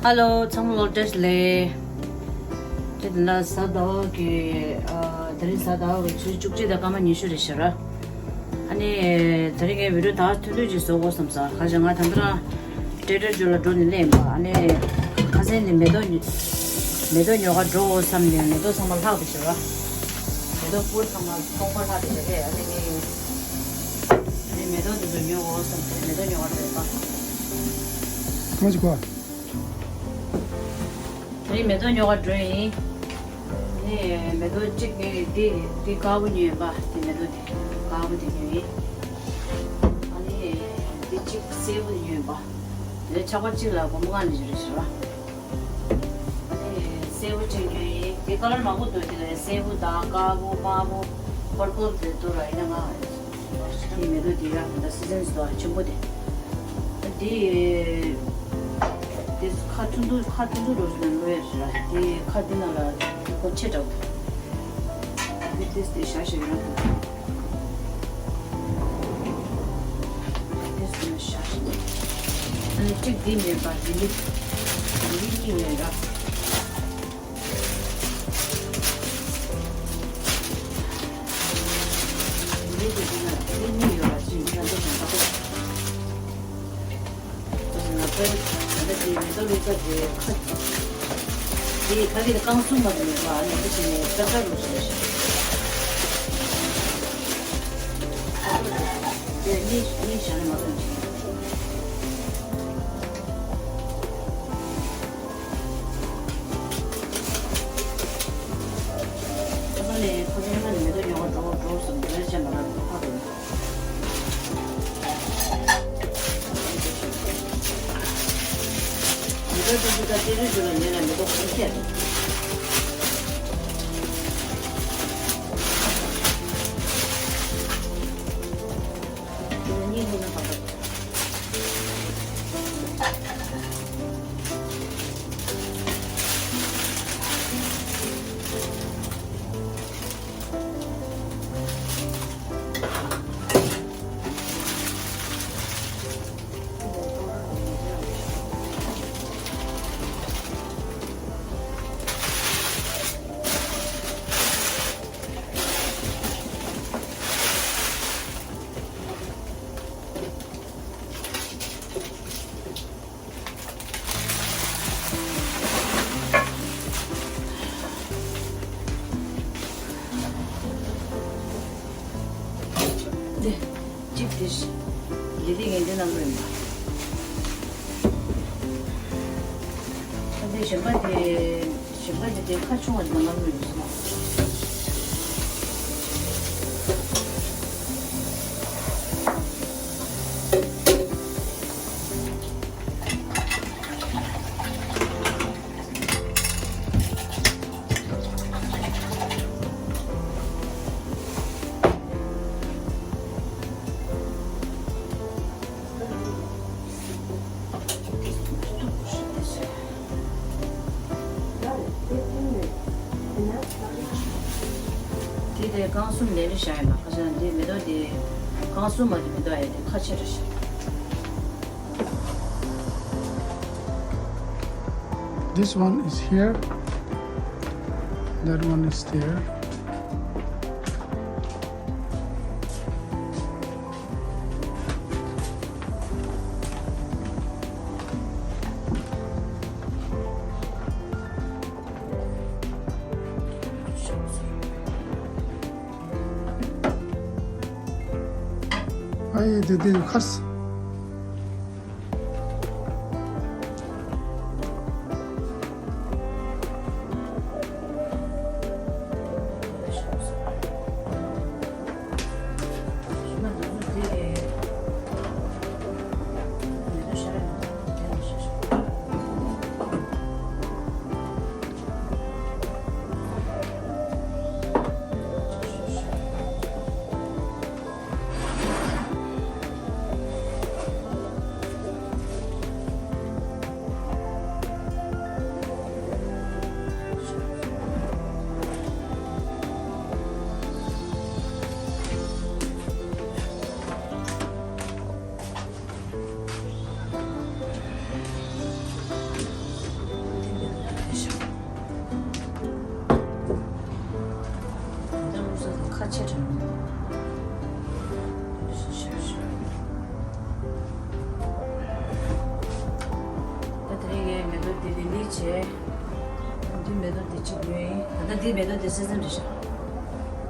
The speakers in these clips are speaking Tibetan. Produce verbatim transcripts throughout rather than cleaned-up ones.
ཧ་ལོ། ཚང་མ་ལོ་བཀྲ་ཤིས་བདེ་ལེགས། དེ་དེ་ན་གཟའ་ཟླ་བ་གི་ཨ་དེ་རིང་གཟའ་ཟླ་བ་གི་ཚེས་བཅུ་གཅིག་དང་སྐར་མ་ཉི་ཤུ་རེད་ཤག་ར། ཨ་ནི་དེ་རིང་གི་བི་ཌིའོ་ད་ཐུང་ཐུང་ཅིག་བཟོ་དགོས་བསམ་ས། ག་ཞིག་ང་ད་ལྟ་རང་ཊེ་ཌར་ཇོ་ལ་འགྲོ་ནས་སླེབས་ཡིན་པ། ཨ་ནི་ཁ་སང་ནས་མེ་ཏོག་ཉོ་མེ་ཏོག་ཉོ་ག་འགྲོ་དགོས་བསམ་ནས་མེ་ཏོག་ཚང་མ་ལྷག་བསྡད་ཤག་ར། མེ་ཏོག་སྤུར་ཚང་མ་སྟོང་པ་ལྷག་བསྡད་ཤག་རེད། ཨ་ནི་ངས་ཨ་ནི་མེ་ཏོག་འདི་ཚོ་ཉོ་དགོས་བསམ་ནས་མེ་ཏོག་ཉོ་ག་འགྲོ་ཡིན་པ། ཁ་ཅིག་གོ། དེ་རིང་མེ་ཏོག་ཉོ་ག་འགྲོ་ཡིན། ནི་མེ་ཏོག་གཅིག་ནི་འདི་འདི་དཀར་པོ་ཉོས་ཡིན་པ། དེ་མེ་ཏོག་དེ་དཀར་པོ་དེ་ཉོས་ཡིན། ཨ་ནི་འདི་གཅིག་སེར་པོ་དེ་ཉོས་ཡིན་པ། དེ་ཆག་པ་གཅིག་ལ་སྒོར་མོ་ལྔ་ནས་བཞི་རེ་བཞི་ར། ཨ་ནི་སེར་པོ་གཅིག་ཉོས་ཡིན། དེ་ཀ་ལར་མང་པོ་འདུག་དེ་ལ་སེར་པོ་དང་དཀར་པོ་དམར་པོ་པར་པལ་དེ་འདུག་ར། ཡིན་ན་ང་དེ་མེ་ཏོག་དེ་ཡ་ད་སི་ཛན་དང་ཆེན་པོ་དེ། དེ་དེ་ཁ་ཐུང་ཐུང་ཁ་ཐུང་ཐུང་རོ་ཞིག་ལ་ལོ་ཡ་ར། དེ་ཁ་དེ་ན་ལ་ཁོ་ཆེ་དྲགས། དེ་དེ་དེ་ཤ་ཤ་ཡོད་ན། དེ་སུ་ན་ཤ་ཤ་ཡོད། ཨ་ནི་གཅིག་དེ་མེད་པ་ལི་ལི། ལི་ལི་གཉིས་མེད་ར། འདི་གཅིག་དེ་ལི་ལི་ངན་འདི་ནང་ལོ་ཡིན་པ། ཨ་འདི་གཞན་པ་དེ་གཞན་པ་དེ་དེ་ཁ་ཆུང་བ་འདི་ནང་ལོ་ཡིན་སོང་། དེ་དེ་རྐང་གསུམ་ལས་རེ་བཞག་ཡིན་པ། ཁ་སང་དེ་མེ་ཏོག་དེ་རྐང་གསུམ་མ་དེ་མེ་ཏོག་ཨེ་དེ་ཁ་ཆེ་རེ་བཞག This one is here. That one is there. ཨ་ཡེ་དེ་དེ་ཁར། ཆེ་དྲགས་མི་འདུག་ད་དེ་རིང་ངས་མེ་ཏོག་འདི་ལི་ལི་བྱས། འདི་མེ་ཏོག་འདི་གཅིག་ཉོས་ཡིན། ད་ལྟ་འདི་མེ་ཏོག་འདི་སེམས་སེམས་རེད་ཤག་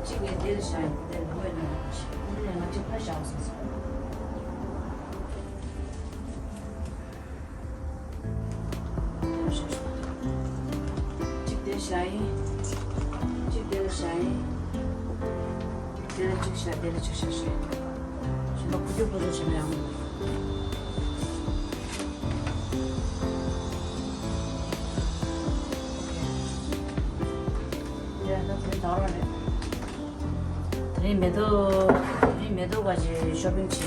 གཅིག་ངས་འདིར་བཞག་ཡིན། འདིར་ལོ་ཡིན་ན་ཞིག་འདི་ལས་ང་གཅིག་ཕར་བཞག་ཟེར་སོང་། གཅིག་དེར་བཞག་ཡིན། གཅིག་དེར་བཞག་ཡིན། དེ་ལ་གཅིག་བཞག་དེ་ལ་གཅིག་བཞག་ཞེས། གཞན་པ་ཁུ་རྒྱུ་ཕུ་རྒྱུ་བྱེད་ན་ཡང་མི་འདུག་དེ་ལ་ད་དེ་འདྲ་རེད། དེ་རིང་མེ་ཏོག་དེ་རིང་མེ་ཏོག་ག་ཅིག་ཤོ་པིང་བྱས་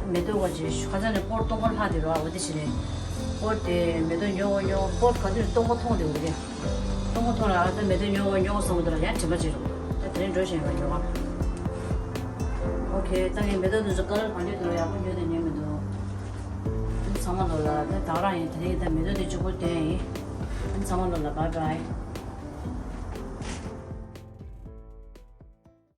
པ། མེ་ཏོག་ག་ཅིག་ཁ་སང་ནས་པོར་སྟོང་པ་ལྷག་དེ་རོ། འོ་དེ་བྱས་ནས་པོར་དེ་མེ་ཏོག་ཉོ་གོ་ཉོ་གོ། པོར་ག་དུས་སྟོང་པ་མཐོང་དེ་འོ་དེ། སྟོང་པ་མཐོང་ལ་ཨ་ད་མེ་ཏོག་ཉོ་གོ་ཉོ་གོ་བསམ་གི་འདུག་ལ་ཡང་དྲན་པ་བརྗེད་འགྲོ། ད་དེ་རིང་འགྲོ་བཞིན་པ་ཉོ་ག་ཨོ་ཁེ། ད་ངས་མེ་ཏོག་དེ་ཚོ་ཀ་ལར་ག་འདྲ་འདུག་ཡག་པོ་ཉོས་དང་ཉོས་མི་འདུག་ཚང་མ་ལོ་ལ་ད་ད་རང་ཡིན། དེ་རིང་ད་མེ་ཏོག་དེ་གཅིག་པོ་དོན་ཡིན། ཚང་མ་ལོ་ལ་བཱའི་བཱའི།